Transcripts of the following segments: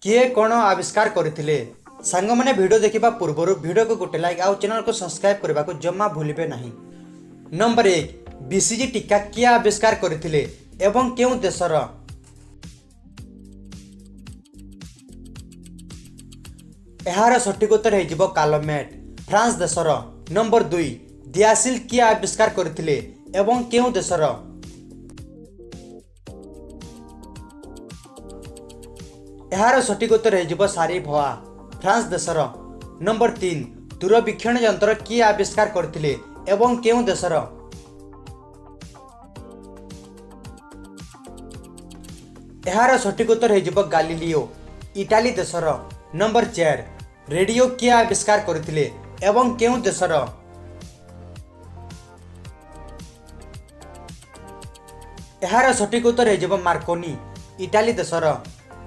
କିଏ କ'ଣ ଆବିଷ୍କାର କରିଥିଲେ? ସାଙ୍ଗମାନେ, ଭିଡ଼ିଓ ଦେଖିବା ପୂର୍ବରୁ ଭିଡ଼ିଓକୁ ଗୋଟେ ଲାଇକ୍ ଆଉ ଚ୍ୟାନେଲକୁ ସବସ୍କ୍ରାଇବ୍ କରିବାକୁ ଜମା ଭୁଲିବେ ନାହିଁ। ନମ୍ବର 1, ବିସିଜି ଟୀକା କିଏ ଆବିଷ୍କାର କରିଥିଲେ ଏବଂ କେଉଁ ଦେଶର? ଏହାର ସଠିକ ଉତ୍ତର ହେଇଯିବ କାଲମେଟ୍, ଫ୍ରାନ୍ସ ଦେଶର। ନମ୍ବର 2, ଦିଆସିଲ୍ କିଏ ଆବିଷ୍କାର କରିଥିଲେ ଏବଂ କେଉଁ ଦେଶର? ଏହାର ସଠିକ ଉତ୍ତର ହେଇଯିବ ସାରିଭଆ, ଫ୍ରାନ୍ସ ଦେଶର। ନମ୍ବର 3, ଦୂରବୀକ୍ଷଣ ଯନ୍ତ୍ର କିଏ ଆବିଷ୍କାର କରିଥିଲେ ଏବଂ କେଉଁ ଦେଶର? ଏହାର ସଠିକ ଉତ୍ତର ହେଇଯିବ ଗାଲିଲିଓ, ଇଟାଲୀ ଦେଶର। ନମ୍ବର 4, ରେଡ଼ିଓ କିଏ ଆବିଷ୍କାର କରିଥିଲେ ଏବଂ କେଉଁ ଦେଶର? ଏହାର ସଠିକ ଉତ୍ତର ହେଇଯିବ ମାର୍କୋନି, ଇଟାଲୀ ଦେଶର।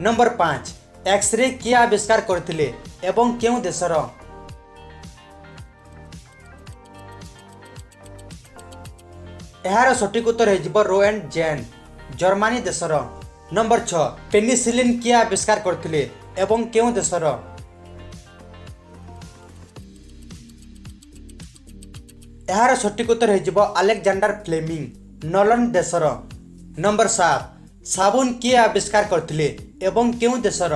ନମ୍ବର 5, ଏକ୍ସରେ କିଏ ଆବିଷ୍କାର କରିଥିଲେ ଏବଂ କେଉଁ ଦେଶର? ଏହାର ସଠିକ ଉତ୍ତର ହେଇଯିବ ରୋ ଆଣ୍ଡ ଜେନ୍, ଜର୍ମାନୀ ଦେଶର। ନମ୍ବର 6, ପେନିସିଲିନ୍ କିଏ ଆବିଷ୍କାର କରିଥିଲେ ଏବଂ କେଉଁ ଦେଶର? ଏହାର ସଠିକ ଉତ୍ତର ହେଇଯିବ ଆଲେକ୍ଜାଣ୍ଡାର ଫ୍ଲେମିଂ, ନଲଣ୍ଡ ଦେଶର। ନମ୍ବର 7, ସାବୁନ କିଏ ଆବିଷ୍କାର କରିଥିଲେ ଏବଂ କେଉଁ ଦେଶର?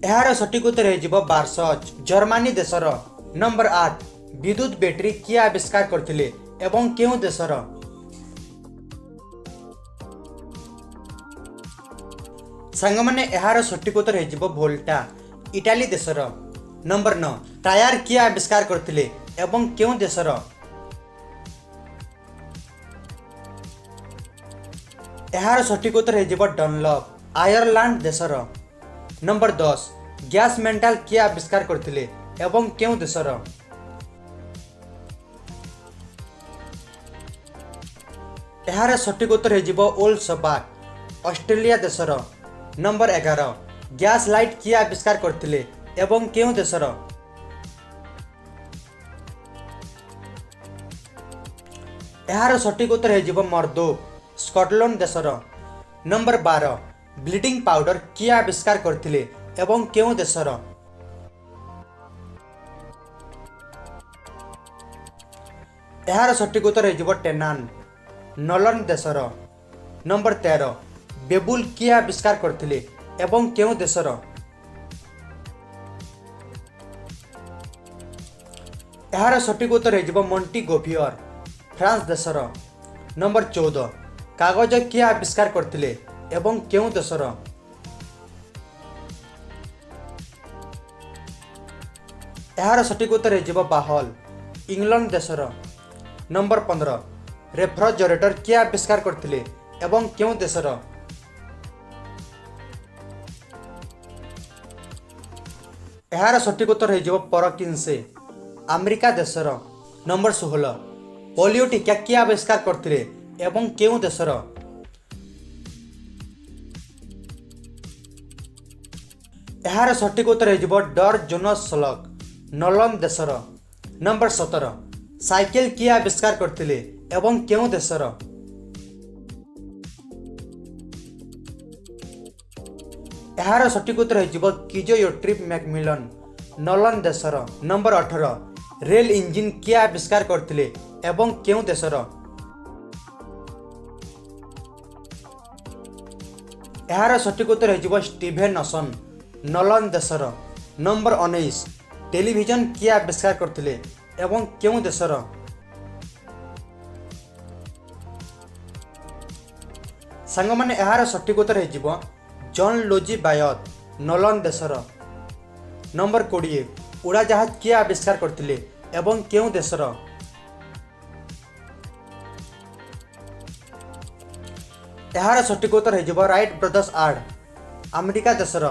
ଏହାର ସଠିକ ଉତ୍ତର ହେଇଯିବ ବାର୍ସଚ, ଜର୍ମାନୀ ଦେଶର। ନମ୍ବର 8, ବିଦ୍ୟୁତ ବ୍ୟାଟେରୀ କିଏ ଆବିଷ୍କାର କରିଥିଲେ ଏବଂ କେଉଁ ଦେଶର? ସାଙ୍ଗମାନେ, ଏହାର ସଠିକ ଉତ୍ତର ହେଇଯିବ ଭୋଲ୍ଟା, ଇଟାଲୀ ଦେଶର। ନମ୍ବର 9, ଟାୟାର କିଏ ଆବିଷ୍କାର କରିଥିଲେ ଏବଂ କେଉଁ ଦେଶର? ଏହାର ସଠିକ ଉତ୍ତର ହେଇଯିବ ଡନଲପ୍, ଆୟରଲାଣ୍ଡ ଦେଶର। ନମ୍ବର 10, ଗ୍ୟାସ୍ ମେଣ୍ଟାଲ କିଏ ଆବିଷ୍କାର କରିଥିଲେ ଏବଂ କେଉଁ ଦେଶର? ଏହାର ସଠିକ ଉତ୍ତର ହେଇଯିବ ଓଲ୍ ସବାକ୍, ଅଷ୍ଟ୍ରେଲିଆ ଦେଶର। ନମ୍ବର 11, ଗ୍ୟାସ୍ ଲାଇଟ୍ କିଏ ଆବିଷ୍କାର କରିଥିଲେ ଏବଂ କେଉଁ ଦେଶର? ଏହାର ସଠିକ ଉତ୍ତର ହେଇଯିବ ମର୍ଦୋ, ସ୍କଟଲଣ୍ଡ ଦେଶର। ନମ୍ବର 12, ବ୍ଲିଡ଼ିଂ ପାଉଡର କିଏ ଆବିଷ୍କାର କରିଥିଲେ ଏବଂ କେଉଁ ଦେଶର? ଏହାର ସଠିକ ଉତ୍ତର ହେଇଯିବ ଟେନାନ, ନଲଣ୍ଡ ଦେଶର। ନମ୍ବର 13, ବେବୁଲ କିଏ ଆବିଷ୍କାର କରିଥିଲେ ଏବଂ କେଉଁ ଦେଶର? ଏହାର ସଠିକ ଉତ୍ତର ହେଇଯିବ ମଣ୍ଟି ଗୋଭିୟର, ଫ୍ରାନ୍ସ ଦେଶର। ନମ୍ବର 14, କାଗଜ କିଏ ଆବିଷ୍କାର କରିଥିଲେ ଏବଂ କେଉଁ ଦେଶର? ଏହାର ସଠିକ ଉତ୍ତର ହେଇଯିବ ବାହଲ, ଇଂଲଣ୍ଡ ଦେଶର। ନମ୍ବର 15, ରେଫ୍ରିଜରେଟର କିଏ ଆବିଷ୍କାର କରିଥିଲେ ଏବଂ କେଉଁ ଦେଶର? ଏହାର ସଠିକ ଉତ୍ତର ହେଇଯିବ ପରକିନ୍ସେ, ଆମେରିକା ଦେଶର। ନମ୍ବର 16, ପୋଲିଓ ଟୀକା କିଏ ଆବିଷ୍କାର କରିଥିଲେ ଏବଂ କେଉଁ ଦେଶର? ଏହାର ସଠିକ ଉତ୍ତର ହେଇଯିବ ଡର ଜୋନସ୍ ସଲକ୍, ନଲଣ୍ଡ ଦେଶର। ନମ୍ବର 17, ସାଇକେଲ କିଏ ଆବିଷ୍କାର କରିଥିଲେ ଏବଂ କେଉଁ ଦେଶର? ଏହାର ସଠିକ ଉତ୍ତର ହେଇଯିବ କିଜୋ ୟୋଟ୍ରିପ୍ ମ୍ୟାକମିଲନ, ନଲଣ୍ଡ ଦେଶର। ନମ୍ବର 18, ରେଲ ଇଞ୍ଜିନ୍ କିଏ ଆବିଷ୍କାର କରିଥିଲେ ଏବଂ କେଉଁ ଦେଶର? ଏହାର ସଠିକ ଉତ୍ତର ହେଇଯିବ ଷ୍ଟିଭେନସନ୍, ନଲଣ୍ଡ ଦେଶର। ନମ୍ବର 19, ଟେଲିଭିଜନ କିଏ ଆବିଷ୍କାର କରିଥିଲେ ଏବଂ କେଉଁ ଦେଶର? ସାଙ୍ଗମାନେ, ଏହାର ସଠିକ ଉତ୍ତର ହେଇଯିବ ଜନ୍ ଲୋଜି ବାୟତ, ନଲଣ୍ଡ ଦେଶର। ନମ୍ବର 20, ଉଡ଼ାଜାହାଜ କିଏ ଆବିଷ୍କାର କରିଥିଲେ ଏବଂ କେଉଁ ଦେଶର? ଏହାର ସଠିକ ଉତ୍ତର ହେଇଯିବ ରାଇଟ୍ ବ୍ରଦର୍ସ ଆଡ୍, ଆମେରିକା ଦେଶର।